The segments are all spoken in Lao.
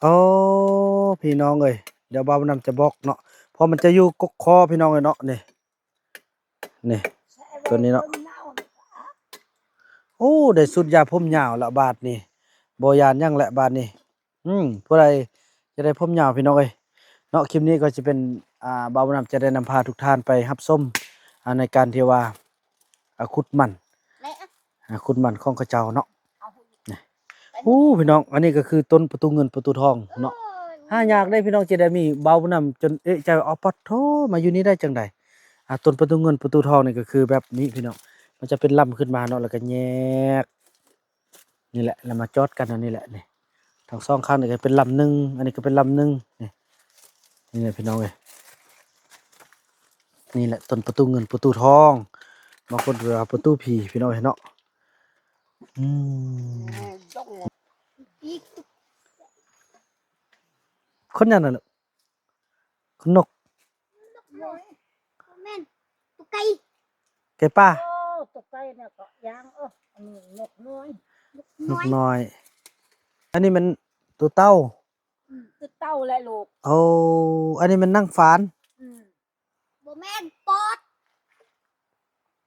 ໂອ້ ພີ່ນ້ອງເອີຍ ດຽວບ່າວບຸນນຳຈະບອກເນາະ ເພາະມັນຈະຢູ່ກົກຄໍພີ່ນ້ອງເອີຍເນາະ ນີ້ ນີ້ ຕົວນີ້ເນາະ. ໂອ້ ໄດ້ສູດຢາຜົມຍາວລະບາດນີ້ ບໍ່ຢ້ານຫຍັງແຫຼະບາດນີ້. ອືມ ຜູ້ໃດຈະໄດ້ຜົມຍາວພີ່ນ້ອງເອີຍເນາະ. ຄລິບນີ້ກໍຈະເປັນ ອ່າ ບ່າວບຸນນຳຈະໄດ້ນຳພາທຸກທ່ານໄປຮັບຊົມ ອ່າ ໃນການທີ່ວ່າ ອ່າ ຂຸດມັນ ອ່າ ຂຸດມັນຂອງເຂົາເຈົ້າເນາະ. ໂອ້ ພີ່ນ້ອງ ອັນນີ້ກໍຄືຕົ້ນປະຕູເງິນປະຕູທອງເນາະ. ຫາຍາກເດ້ພີ່ນ້ອງ ຈະໄດ້ມີ ບ່າວບຸນນຳຈົນເອະໃຈວ່າ ເອົາ ປະໂທ້ ມາຢູ່ນີ້ໄດ້ຈັ່ງໃດ? ອ່າ ຕົ້ນປະຕູເງິນປະຕູທອງນີ້ກໍຄືແບບນີ້ພີ່ນ້ອງ ມັນຈະເປັນລຳຂຶ້ນມາເນາະ ແລ້ວກໍແຍກ ນີ້ແຫຼະ ແລ້ວມາຈອດກັນອັນນີ້ແຫຼະ ນີ້ ທັງສອງຂ້າງນີ້ກໍເປັນລຳໜຶ່ງ ອັນນີ້ກໍເປັນລຳໜຶ່ງ ນີ້ ນີ້ແຫຼະພີ່ນ້ອງເອີຍ ນີ້ແຫຼະຕົ້ນປະຕູເງິນປະຕູທອງ ບາງຄົນກໍວ່າປະຕູຜີພີ່ນ້ອງເອີຍເນາະ. ອືມ ຄົນຫຍັງນັ້ນ ນກ ນກນ້ອຍ ບໍ່ແມ່ນ ຕົວໄກ່ ໄກ່ປ່າ ໂອ້ ຕົວໄກ່ນະກໍຢ່າງ ເອີ ອັນນີ້ນົກນ້ອຍ ນົກນ້ອຍ ອັນນີ້ແມ່ນຕົວເຕົ່າ ອືມ ຕົວເຕົ່າແຫຼະລູກ ໂອ້ ອັນນີ້ແມ່ນນາງຟານ ອືມ ບໍ່ແມ່ນ ປອດ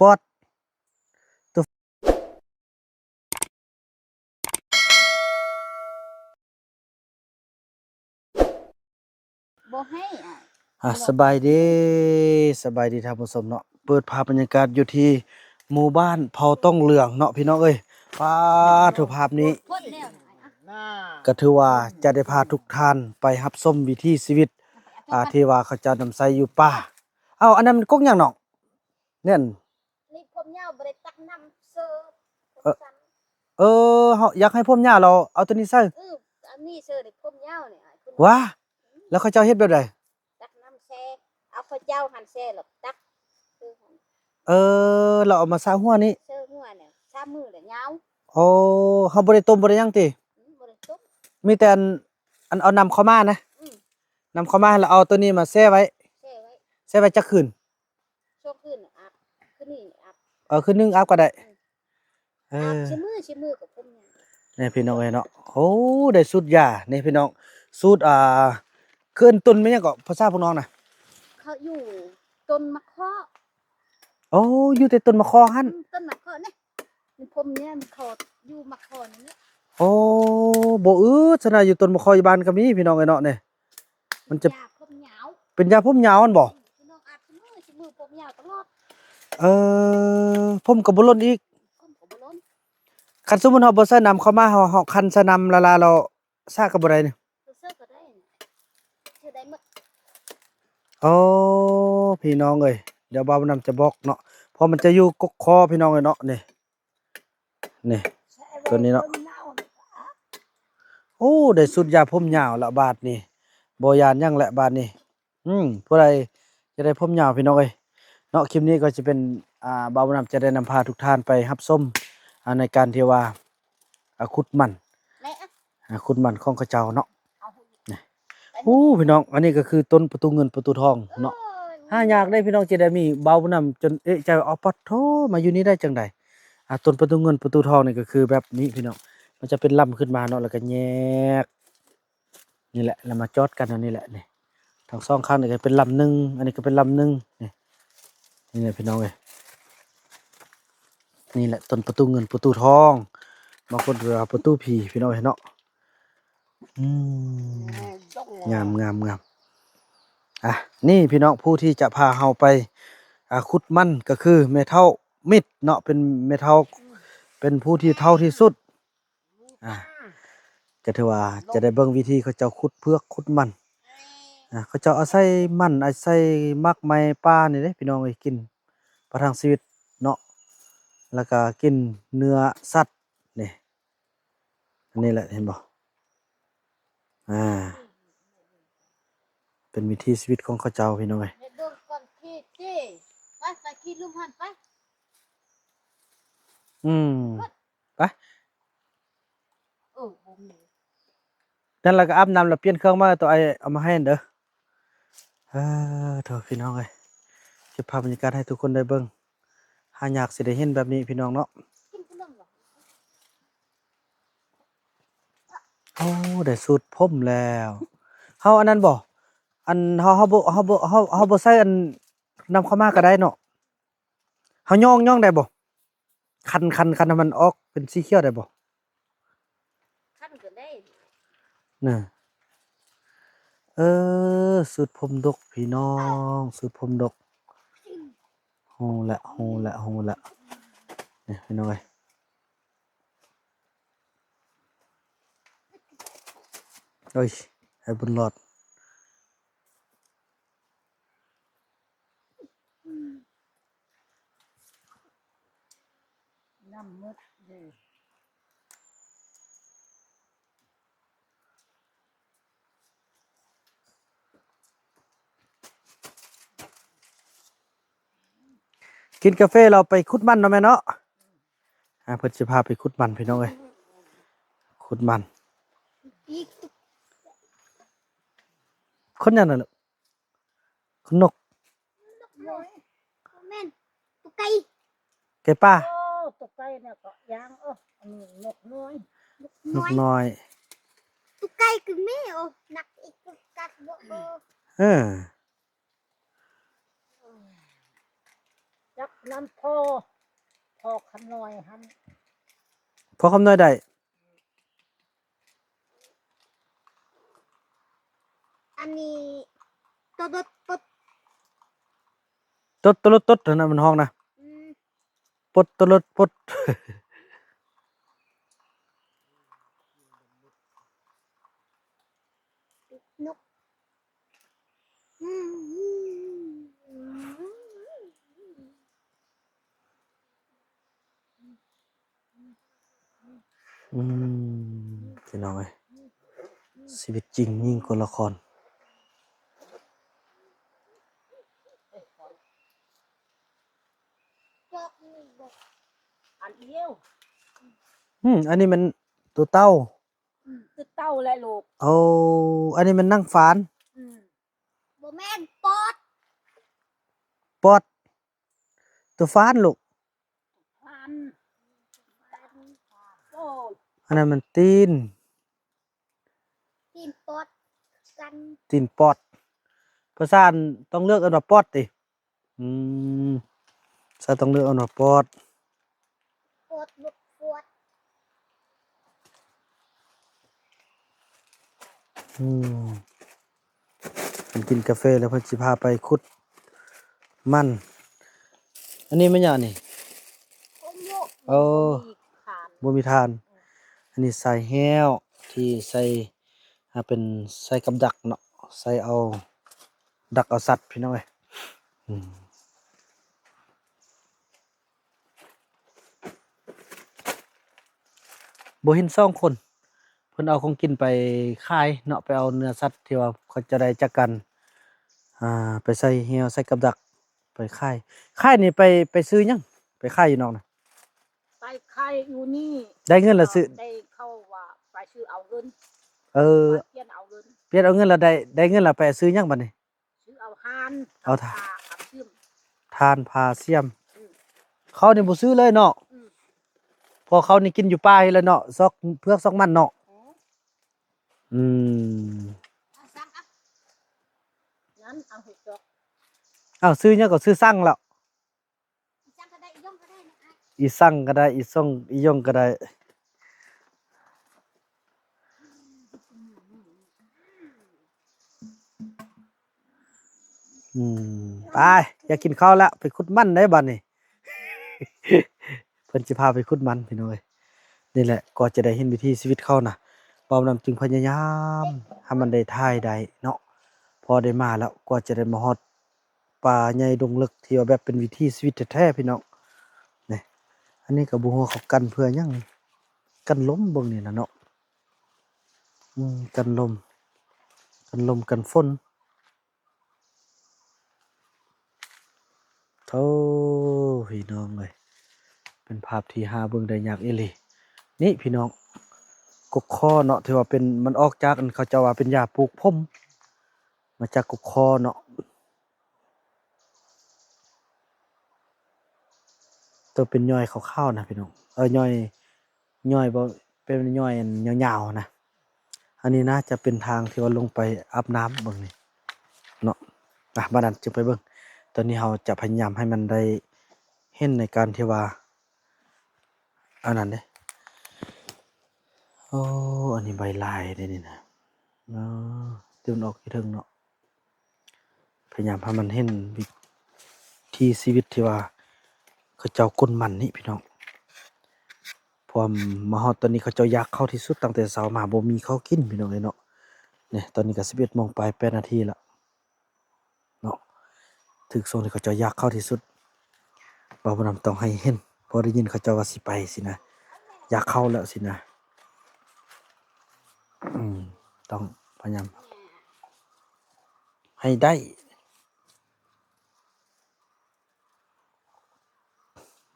ປອດ ບໍ່ໃຫ້ ອ່າ ອ່າ ສະບາຍດີ ສະບາຍດີທ່ານຜູ້ຊົມເນາະ. ເປີດພາບບັນຍາກາດຢູ່ທີ່ໝູ່ບ້ານເຜົ່າຕ້ອງເຫຼືອງເນາະ ພີ່ນ້ອງເອີຍ. ປາດໂທ້ ພາບນີ້ ກໍຖືວ່າຈະໄດ້ພາທຸກທ່ານໄປຮັບຊົມວິຖີຊີວິດ ອ່າ ທີ່ວ່າເຂົາເຈົ້ານຳໃຊ້ຢູ່ປ່າ. ເອົ້າ ອັນນັ້ນມັນກົກຫຍັງນ້ອງ? ແມ່ນ ນີ້ຜົມຍາວບໍ່ໄດ້ຕັກນ້ຳເຊີ ເອີ ເອີ ເຮົາຢາກໃຫ້ຜົມຍາວ ແລ້ວເອົາຕົວນີ້ໃສ່ ອື ອັນນີ້ເຊີ ນີ້ຜົມຍາວນີ້ ຫວາ ແລ້ວເຂົາເຈົ້າເຮັດແບບໃດ? ຕັກນ້ຳແຊ່ ເອົາເຂົ້າເຈົ້າຫັ້ນແຊ່ ແລ້ວຕັກ ເອີ ແລ້ວເອົາມາສະຫົວນີ້ ເຊີຫົວນີ້ ສາມມື້ແລ້ວຍາວ. ໂອ້ ເຮົາບໍ່ໄດ້ຕົ້ມບໍ່ໄດ້ຫຍັງຕິ? ອື ບໍ່ໄດ້ຕົ້ມ ມີແຕ່ອັນ ອັນເອົານ້ຳເຂົ້າມານະ ອື ນ້ຳເຂົ້າມາ ແລ້ວເອົາຕົວນີ້ມາແຊ່ໄວ້ ແຊ່ໄວ້ ແຊ່ໄວ້ຈັກຄືນ? ສອງຄືນອາບ ຄືນນີ້ອາບ ເອີ ຄືນໜຶ່ງອາບກໍໄດ້ ອື ເອີ ອາບຊຸມື້ ຊຸມື້ກໍພົມຍາວ ນີ້ພີ່ນ້ອງເອີຍເນາະ. ໂອ້ ໄດ້ສູດຢາ ນີ້ພີ່ນ້ອງ ສູດ ອ່າ ຄືເອີ້ນຕົ້ນແມ່ນຫຍັງເກາະ ພາສາພວກນ້ອງນະ? ເຂົາຢູ່ຕົ້ນໝາກເຄາະ ໂອ້ ຢູ່ແຕ່ຕົ້ນໝາກເຄາະຫັ້ນ ອື ຕົ້ນໝາກເຄາະນີ້ ຜົມຍາວ ມັນເຄາະ ຢູ່ໝາກເຄາະນີ້ແຫຼະ. ໂອ້ ບໍ່ອຶດຊະນະ ຢູ່ຕົ້ນໝາກເຄາະຢູ່ບ້ານກໍມີ ພີ່ນ້ອງເອີຍເນາະ ນີ້ ມັນຈະ ເປັນຢາຜົມຍາວ ເປັນຢາຜົມຍາວຫັ້ນບໍ່? ອື ພີ່ນ້ອງອາບຊຸມື້ ຊຸມື້ຜົມຍາວຕະຫຼອດ ເອີ ຜົມກໍບໍ່ຫຼົ່ນອີກ ຜົມກໍບໍ່ຫຼົ່ນ. ຄັນສົມມຸດເຮົາບໍ່ໃສ່ນ້ຳເຂົ້າມາ ເຮົາ ເຮົາຄັນໃສ່ນ້ຳລະລາ ແລ້ວສະກໍບໍ່ໄດ້ນີ້ ໃສ່ກໍໄດ້ ໃສ່ໄດ້ໝົດ. ໂອ້ ພີ່ນ້ອງເອີຍ ດຽວບ່າວບຸນນຳຈະບອກເນາະ ເພາະມັນຈະຢູ່ກົກຄໍພີ່ນ້ອງເອີຍເນາະ ນີ້ ນີ້ ຕົວນີ້ເນາະ. ໂອ້ ໄດ້ສູດຢາຜົມຍາວລະບາດນີ້ ບໍ່ຢ້ານຫຍັງແຫຼະບາດນີ້. ອືມ ຜູ້ໃດຈະໄດ້ຜົມຍາວພີ່ນ້ອງເອີຍເນາະ. ຄລິບນີ້ກໍຈະເປັນ ອ່າ ບ່າວບຸນນຳຈະໄດ້ນຳພາທຸກທ່ານໄປຮັບຊົມ ອ່າ ໃນການທີ່ວ່າ ອ່າ ຂຸດມັນ ແລະ ອ່າ ຂຸດມັນຂອງເຂົາເຈົ້າເນາະ. ນີ້ ໂອ້ ພີ່ນ້ອງ ອັນນີ້ກໍຄືຕົ້ນປະຕູເງິນປະຕູທອງເນາະ. ຫາຍາກເດ້ພີ່ນ້ອງ ຈະໄດ້ມີ ບ່າວບຸນນຳຈົນເອະໃຈວ່າ ເອົາ ປະໂທ້ ມາຢູ່ນີ້ໄດ້ຈັ່ງໃດ? ອ່າ ຕົ້ນປະຕູເງິນປະຕູທອງນີ້ກໍຄືແບບນີ້ພີ່ນ້ອງ ມັນຈະເປັນລຳຂຶ້ນມາເນາະ ແລ້ວກໍແຍກ ນີ້ແຫຼະ ແລ້ວມາຈອດກັນອັນນີ້ແຫຼະ ນີ້ ທັງສອງຂ້າງນີ້ກໍເປັນລຳໜຶ່ງ ອັນນີ້ກໍເປັນລຳໜຶ່ງ ນີ້ ນີ້ແຫຼະພີ່ນ້ອງເອີຍ ນີ້ແຫຼະຕົ້ນປະຕູເງິນປະຕູທອງ ບາງຄົນກໍວ່າປະຕູຜີພີ່ນ້ອງເອີຍເນາະ. ອືມ ງາມ ງາມ ງາມ ອ່ະ ນີ້ພີ່ນ້ອງ ຜູ້ທີ່ຈະພາເຮົາໄປ ອ່າ ຂຸດມັນກໍຄືແມ່ເຖົ້າມິດເນາະ ເປັນແມ່ເຖົ້າ ເປັນຜູ້ທີ່ເຖົ້າທີ່ສຸດ ອ່າ ກໍຖືວ່າຈະໄດ້ເບິ່ງວິທີເຂົາເຈົ້າຂຸດເຜືອກຂຸດມັນ ອ່າ ເຂົາເຈົ້າອາໄສມັນ ອາໄສໝາກໄມ້ປ່ານີ້ເດ້ພີ່ນ້ອງເອີຍ ກິນປະທັງຊີວິດເນາະ ແລ້ວກໍກິນເນື້ອສັດນີ້ ອັນນີ້ແຫຼະ ເຫັນບໍ່? ອ່າ ເປັນວິຖີຊີວິດຂອງເຂົາເຈົ້າພີ່ນ້ອງເອີຍ ເຮັດເບິ່ງກ່ອນ ຂີ່ ຂີ່ ໄປ ໄປຂີ່ລຸ່ມຫັ້ນໄປ ອືມ ໄປ ເອີ ບໍ່ມີ ນັ້ນລະກໍອາບນ້ຳລະ ປ່ຽນເຄື່ອງມາ ໂຕອ້າຍເອົາມາໃຫ້ເດີ. ເອີ ໂທ້ ພີ່ນ້ອງເອີຍ ເກັບພາບບັນຍາກາດໃຫ້ທຸກຄົນໄດ້ເບິ່ງ ຫາຍາກຊິໄດ້ເຫັນແບບນີ້ພີ່ນ້ອງເນາະ. ກິນຂະໜົມບໍ່? ເ ໂອ້ ໄດ້ສູດຜົມແລ້ວ. ເຮົາອັນນັ້ນບໍ່? ອັນ ເຮົາ ເຮົາບໍ່ ເຮົາບໍ່ ເຮົາ ເຮົາບໍ່ໃສ່ອັນ ນຳເຂົ້າມາກໍໄດ້ເນາະ. ເຮົາຍ້ອງ ຍ້ອງໄດ້ບໍ່? ຂັນ ຂັນ ຂັນໃຫ້ມັນອອກເປັນສີຂຽວໄດ້ບໍ່? ຂັນກໍໄດ້ນະ. ເອີ ສູດຜົມດົກພີ່ນ້ອງ ສູດຜົມດົກ. ຮູ້ແລ້ວ ຮູ້ແລ້ວ ຮູ້ແລ້ວ. ນີ້ພີ່ນ້ອງເອີຍ. ໂອ້ຍ ໃຫ້ບຸນລອດ. ນ້ຳໝົດເດ້. ກິນກາເຟແລ້ວໄປຂຸດມັນເນາະແມ່ເນາະ. ອ່າ ເພິ່ນຊິພາໄປຂຸດມັນພີ່ນ້ອງເອີຍ ຂຸດມັນ. ຄົນຫຍັງນັ້ນລະ? ຄົນນົກ ນົກນ້ອຍ ບໍ່ແມ່ນ ຕົວໄກ່ ໄກ່ປ່າ. ໂອ້ ຕົວໄກ່ນີ້ກໍຢ່າງ ໂອ້ ອັນນີ້ນົກນ້ອຍ ນົກນ້ອຍ ນົກນ້ອຍ. ຕົວໄກ່ຄືແມ່ ໂອ້ ໜັກອີກກັດບໍ່ ເອີ. ຈັບນຳພໍ່ ພໍ່ຄຳນ້ອຍຫັ້ນ ພໍ່ຄຳນ້ອຍໄດ້. ອັນນີ້ ໂຕໂດດປົດ ໂຕ ໂຕໂດດຕົດຫັ້ນນະ ມັນຮ້ອງນະ. ອືມ ປົດ ໂຕໂດດປົດ ນົກ. ອືມ ພີ່ນ້ອງເອີຍ ຊີວິດຈິງຍິ່ງກວ່າລະຄອນ. ອັນດຽວ ອືມ ອັນນີ້ມັນຕົວເຕົ່າ. ອືມ ຄືເຕົ່າແຫຼະລູກ. ໂອ້ ອັນນີ້ແມ່ນນາງຟານ. ອືມ ບໍ່ແມ່ນ ປອດ ປອດ ຕົວຟານລູກ. ຟານ ໂອ້ຍ ອັນນັ້ນມັນຕີນ ຕີນປອດກັນ ຕີນປອດ. ພາສາອັນຕ້ອງເລືອກເອີ້ນວ່າປອດຕິ. ອືມ ສາວຕ້ອງເລືອກເອົາເນາະ ປອດ ປອດ ປອດ. ອືມ ເພິ່ນກິນກາເຟແລ້ວ ເພິ່ນຊິພາໄປຂຸດມັນ. ອັນນີ້ແມ່ນຫຍັງນີ້? ໂອ້ ບໍ່ມີຖ່ານ ບໍ່ມີຖ່ານ. ອັນນີ້ສາຍແຮ້ວທີ່ໃສ່ ອ່າ ເປັນໃສ່ກັບດັກເນາະ ໃສ່ເອົາດັກເອົາສັດ ພີ່ນ້ອງເອີຍ. ອືມ ບໍ່ເຫັນສອງຄົນ ເພິ່ນເອົາຂອງກິນໄປຂາຍເນາະ ໄປເອົາເນື້ອສັດທີ່ວ່າເຂົາເຈົ້າໄດ້ຈາກການ ອ່າ ໄປໃສ່ແຮ້ວ ໃສ່ກັບດັກ ໄປຂາຍ. ຂາຍນີ້ໄປ ໄປຊື້ຫຍັງ? ໄປຂາຍຢູ່ນອກນະ? ໄປຂາຍຢູ່ນີ້ ໄດ້ເງິນລະຊື້ ໄດ້ເຂົາວ່າໄປຊື້ເອົາເງິນ. ເອີ ໄປປ່ຽນເອົາເງິນ ປ່ຽນເອົາເງິນລະໄດ້ ໄດ້ເງິນລະໄປຊື້ຫຍັງບັດນີ້? ຊື້ເອົາຖ່ານ ເອົາຖ່ານ ເອົາເຂົ້າສຽມ ຖ່ານ ຜ້າ ສຽມ. ອືມ ເຂົ້ານີ້ບໍ່ຊື້ເລີຍເນາະ. ອືມ ເພາະເຂົ້ານີ້ກິນຢູ່ປ່າຫັ້ນແຫຼະເນາະ ຊອກເຜືອກຊອກມັນເນາະ. ອືມ ອືມ ນັ້ນເອົາໃຫ້ຈອກ. ອ້າວ ຊື້ຫຍັງກໍຊື້ສັງແລ້ວ. ອີສັງກໍໄດ້ ອີຢົງກໍໄດ້ນະອ້າຍ ອີສັງກໍໄດ້ ອີສົງ ອີຢົງກໍໄດ້. ອືມ ໄປ ຢາກກິນເຂົ້າແລ້ວ ໄປຂຸດມັນໄດ້ບັດນີ້. ເພິ່ນຊິພາໄປຂຸດມັນ ພີ່ນ້ອງເອີຍ. ນີ້ແຫຼະ ກໍຈະໄດ້ເຫັນວິຖີຊີວິດເຂົານະ ບ່າວນຳຈຶ່ງພະຍາຍາມໃຫ້ມັນໄດ້ຖ່າຍໄດ້ເນາະ ພໍໄດ້ມາແລ້ວ ກໍຈະໄດ້ມາຮອດ ປ່າໃຫຍ່ດົງເລິກ ທີ່ວ່າແບບເປັນວິຖີຊີວິດແທ້ໆ ພີ່ນ້ອງ. ນີ້ ອັນນີ້ກໍບໍ່ຮູ້ເຂົາກັ້ນເພື່ອຫຍັງ ກັນລົມເບິ່ງນີ້ນະເນາະ. ອືມ ກັນລົມ ກັນລົມກັນຝົນ. ໂທ້ ພີ່ນ້ອງເອີຍ ເປັນພາບທີ່ຫາເບິ່ງໄດ້ຍາກອີ່ຫຼີ. ນີ້ພີ່ນ້ອງ ກົກຄໍເນາະ ທີ່ວ່າເປັນ ມັນອອກຈາກ ອັນ ເຂົາເຈົ້າວ່າເປັນຢາປູກຜົມ ມາຈາກກົກຄໍເນາະ. ໂຕເປັນຍ່ອຍຂາວໆນະພີ່ນ້ອງ ເອີ ຍ່ອຍ ຍ່ອຍບໍ່ ເປັນຍ່ອຍອັນຍາວໆນະ. ອັນນີ້ນາຈະເປັນທາງທີ່ວ່າລົງໄປອາບນ້ຳເບິ່ງນີ້ເນາະ. ອ່ະ ບາດນັ້ນຈຶ່ງໄປເບິ່ງ. ຕອນນີ້ເຮົາຈະພະຍາຍາມໃຫ້ມັນໄດ້ເຫັນໃນການທີ່ວ່າ ອັນນັ້ນເດ້. ໂອ້ ອັນນີ້ໃບລາຍເດ້ນີ້ນະ. ອໍ ທີ່ມັນອອກຢູ່ເທິງເນາະ. ພະຍາຍາມໃຫ້ມັນເຫັນວິຖີຊີວິດທີ່ວ່າເຂົາເຈົ້າກຸ້ນມັນນີ້ພີ່ນ້ອງ. ເພາະວ່າມາຮອດຕອນນີ້ເຂົາເຈົ້າຢາກເຂົ້າທີ່ສຸດ, ຕັ້ງແຕ່ເຊົ້າມາບໍ່ມີເຂົ້າກິນພີ່ນ້ອງເອີຍເນາະ. ນີ້ ຕອນນີ້ກໍສິບເອັດໂມງປາຍ ແປດນາທີລະເນາະ. ຖືກຊ່ວງທີ່ເຂົາເຈົ້າຢາກເຂົ້າທີ່ສຸດ. ບ່າວບຸນນຳຕ້ອງໃຫ້ເຫັນ, ເພາະໄດ້ຍິນເຂົາເຈົ້າວ່າຊິໄປຊີ້ນະ, ຢາກເຂົ້າແລ້ວຊີ້ນະ. ອືມ ຕ້ອງພະຍາຍາມໃຫ້ໄດ້.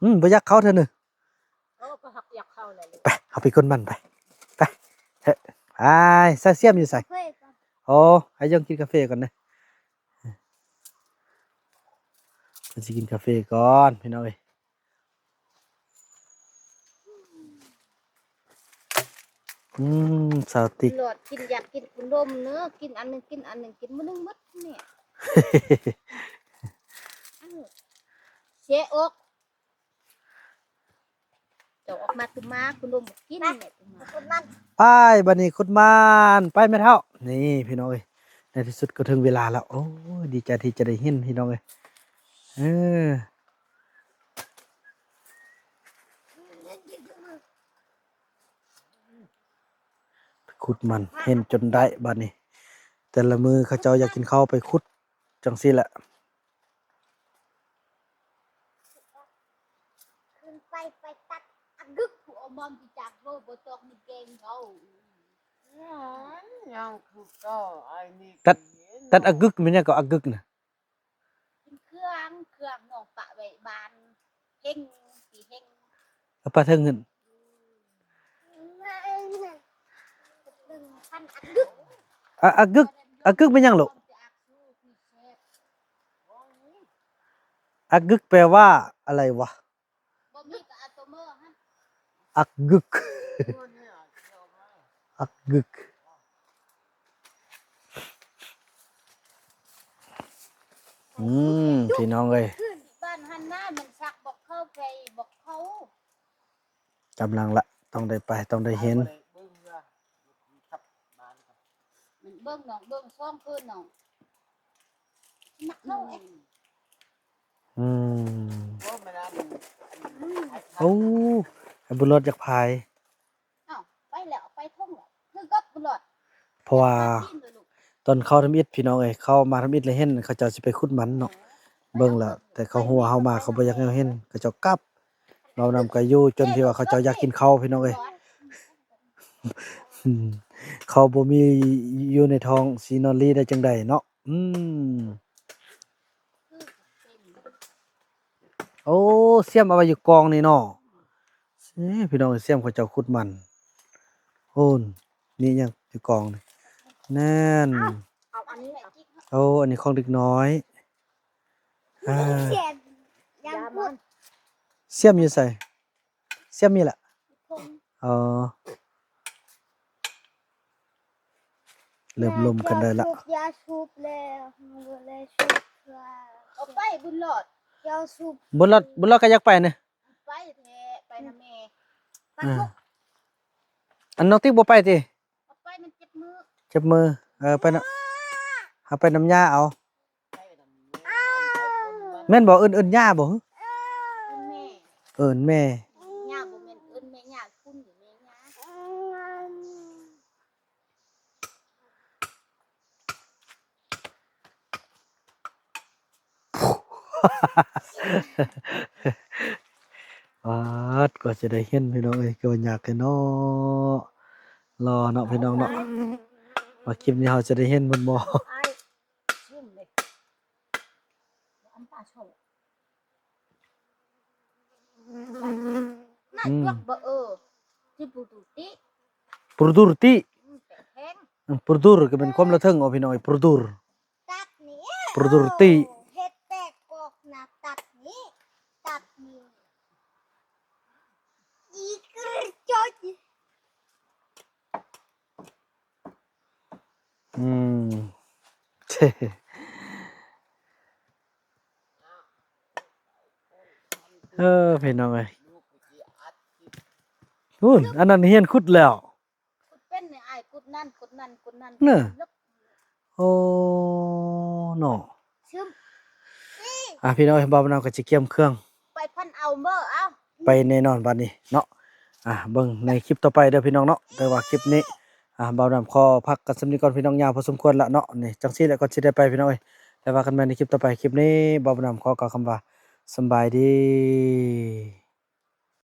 ອືມ ບໍ່ຢາກເຂົ້າເທື່ອໜຶ່ງ. ໂອ້ ກໍຮັກຢາກເຂົ້າແຫຼະ. ໄປ ເຮົາໄປກົນມັນໄປ. ໄປ ເອີ ໄປ. ໃສ່ ຊຽມຢູ່ໃສ? ໂອ້ ໃຫ້ຢອງກິນກາເຟກ່ອນເດີ. ເພິ່ນຊິກິນກາເຟກ່ອນພີ່ນ້ອງເອີຍ. ອືມ ສາວຕິກ ຫຼອດກິນ ຢາກກິນຂະໜົມເນີ ກິນອັນໜຶ່ງ ກິນອັນໜຶ່ງ ກິນມື້ໜຶ່ງໝົດນີ້. ເສຍອົກ. ເຈົ້າອອກມາຕຸມາ ຂະໜົມບໍ່ກິນແມ່ຕຸມາ. ໄປ ບັດນີ້ຂຸດມັນ ໄປແມ່ເຖົ້າ. ນີ້ພີ່ນ້ອງເອີຍ ໃນທີ່ສຸດກໍເຖິງເວລາແລ້ວ. ໂອ້ຍ ດີໃຈທີ່ຈະໄດ້ເຫັນພີ່ນ້ອງເອີຍ. ເອີ ໄປຂຸດມັນ ເຫັນຈົນໄດ້ບາດນີ້. ແຕ່ລະມື້ເຂົາເຈົ້າຢາກກິນເຂົ້າໄປຂຸດຈັ່ງຊີ້ແຫຼະ. ຂຶ້ນໄປ ໄປຕັດອາກຶກ ຜູ້ເອົາມອມທີ່ຈາກໂລບໍ່ຕອກມີແກງເຂົາ. ຍັງຄືເກົ່າ ອ້າຍນີ້ ຕັດ ຕັດອາກຶກແມ່ນຫຍັງກໍອາກຶກນະ? ເຄື່ອງ ເຄື່ອງນ້ອງປະໄວ້ບ້ານ ເຮັງ ຊິເຮັງ ເອົາປະເທິງຫັ້ນ. ອາ ອາກຶກ ອາກຶກແມ່ນຫຍັງລູກ? ອາກຶກແປວ່າອະໄລວະ? ບໍ່ມີກໍເອົາຕົວເມີຫັ້ນ ອັກກຶກ ອັກກຶກ. ອືມ ພີ່ນ້ອງເອີຍ ຄືບ້ານຫັ້ນນະ ມັນສັກບໍ່ເຂົ້າ ໄປບໍ່ເຂົ້າ. ກຳລັງລະ ຕ້ອງໄດ້ໄປ ຕ້ອງໄດ້ເຫັນ. ມັນເບິ່ງນ້ອງ ເບິ່ງຊ່ອງຄືນ້ອງ ມັກເຂົ້າເອງ. ອືມ ໂອ້ ແມ່ນອັນ ໂອ້ ໃຫ້ບຸນຫຼອດຢາກພາຍ. ອ້າວ ໄປແລ້ວ ໄປທົ່ງແລ້ວ ຄືກັບບຸນຫຼອດ. ເພາະວ່າຕອນເຂົ້າທຳອິດ ພີ່ນ້ອງເອີຍ ເຂົ້າມາທຳອິດແລ້ວເຫັນເຂົາເຈົ້າຊິໄປຂຸດມັນເນາະ ເບິ່ງແລ້ວ ແຕ່ເຂົາຮູ້ວ່າເຮົາມາ ເຂົາບໍ່ຢາກໃຫ້ເຮົາເຫັນ ເຂົາເຈົ້າກັບ. ເວົ້ານຳກໍຢູ່ຈົນທີ່ວ່າເຂົາເຈົ້າຢາກກິນເຂົ້າ ພີ່ນ້ອງເອີຍ. ເຂົາບໍ່ມີຢູ່ໃນທ້ອງ ຊິນອນລີໄດ້ຈັ່ງໃດເນາະ. ອືມ ໂອ້ ຊຽມເອົາໄວ້ຢູ່ກອງນີ້ເນາະ. ເອີ ພີ່ນ້ອງ ຊຽມເຂົາເຈົ້າຂຸດມັນ. ໂອ້ ນີ້ຫຍັງຢູ່ກອງນີ້ ນັ້ນ. ເອົາອັນນີ້ ເອົາ ໂອ້ ອັນນີ້ຂອງເດັກນ້ອຍ. ອ່າ ຊຽມຢູ່ໃສ? ຊຽມມີລະ. ອໍ ເລີ່ມລົມກັນໄດ້ລະ. ຢ່າສູບ ຢ່າສູບແລ້ວ ເຮົາບໍ່ໄດ້ສູບ. ເອົາໄປບຸນຫຼອດ ຢ່າສູບ. ບຸນຫຼອດ ບຸນຫຼອດກໍຢາກໄປນະ. ໄປແທ້ ໄປນຳແມ່. ໄປ ອ່າ ອັນນ້ອງຕິກບໍ່ໄປຕິ? ເອົາໄປ ມັນເຈັບມື ເຈັບມື. ເອີ ໄປນຳ ເຮົາໄປນຳຍ່າເອົາ. ແມ່ນບໍ່? ເອີ້ນ ເອີ້ນຍ່າບໍ່? ເອີ້ນແມ່ ເອີ້ນແມ່. ຍ່າບໍ່ແມ່ນເອີ້ນແມ່ ຍ່າຄຸນ ແມ່ຍ່າ. ປາດ ກວ່າຈະໄດ້ເຫັນ ພີ່ນ້ອງເອີຍ ກະວ່າຍາກແທ້ເນາະ. ລໍເນາະ ພີ່ນ້ອງເນາະ ວ່າຄລິບນີ້ເຮົາຈະໄດ້ເຫັນມັນບໍ່. ອືມ ປຣະດູຣຕິ ປຣະດູຣຕິ ອືມ ປຣະດູຣກໍແມ່ນຄວາມລະເທິງ ເອົາ ພີ່ນ້ອງເອີຍ ປຣະດູຣ ປຣະດູຣຕິ ເຮັດແປກອອກນະ ຕັດນີ້ ຕັດນີ້ ອີກຣະຈໍຍ. ເອີ ພີ່ນ້ອງເອີຍ ພຸ້ນ ອັນນັ້ນຮຽນຂຸດແລ້ວ ຂຸດເປັນນີ້ອ້າຍ ຂຸດນັ້ນ ຂຸດນັ້ນ ຂຸດນັ້ນ ເນາະ ເລິກ ໂອ້ ເນາະ ຊຶມ ອ່າ ພີ່ນ້ອງເອີຍ ບ່າວບຸນນຳກໍຊິກຽມເຄື່ອງ ໄປພັນເອົາເມີເອົາ ໄປແນ່ນອນບັດນີ້ເນາະ ອ່າ ເບິ່ງໃນຄລິບຕໍ່ໄປເດີພີ່ນ້ອງເນາະ ແຕ່ວ່າຄລິບນີ້ ອ່າ ບ່າວບຸນນຳຂໍພັກກັນສ່ຳນີ້ກ່ອນພີ່ນ້ອງ ຍາວພໍສົມຄວນລະເນາະ ນີ້ ຈັ່ງຊີ້ແຫຼະ ກ່ອນຊິໄດ້ໄປພີ່ນ້ອງເອີຍ ແລ້ວວ່າກັນໃໝ່ໃນຄລິບຕໍ່ໄປ ຄລິບນີ້ບ່າວບຸນນຳຂໍກ່າວຄຳວ່າ ສຳບາຍດີ.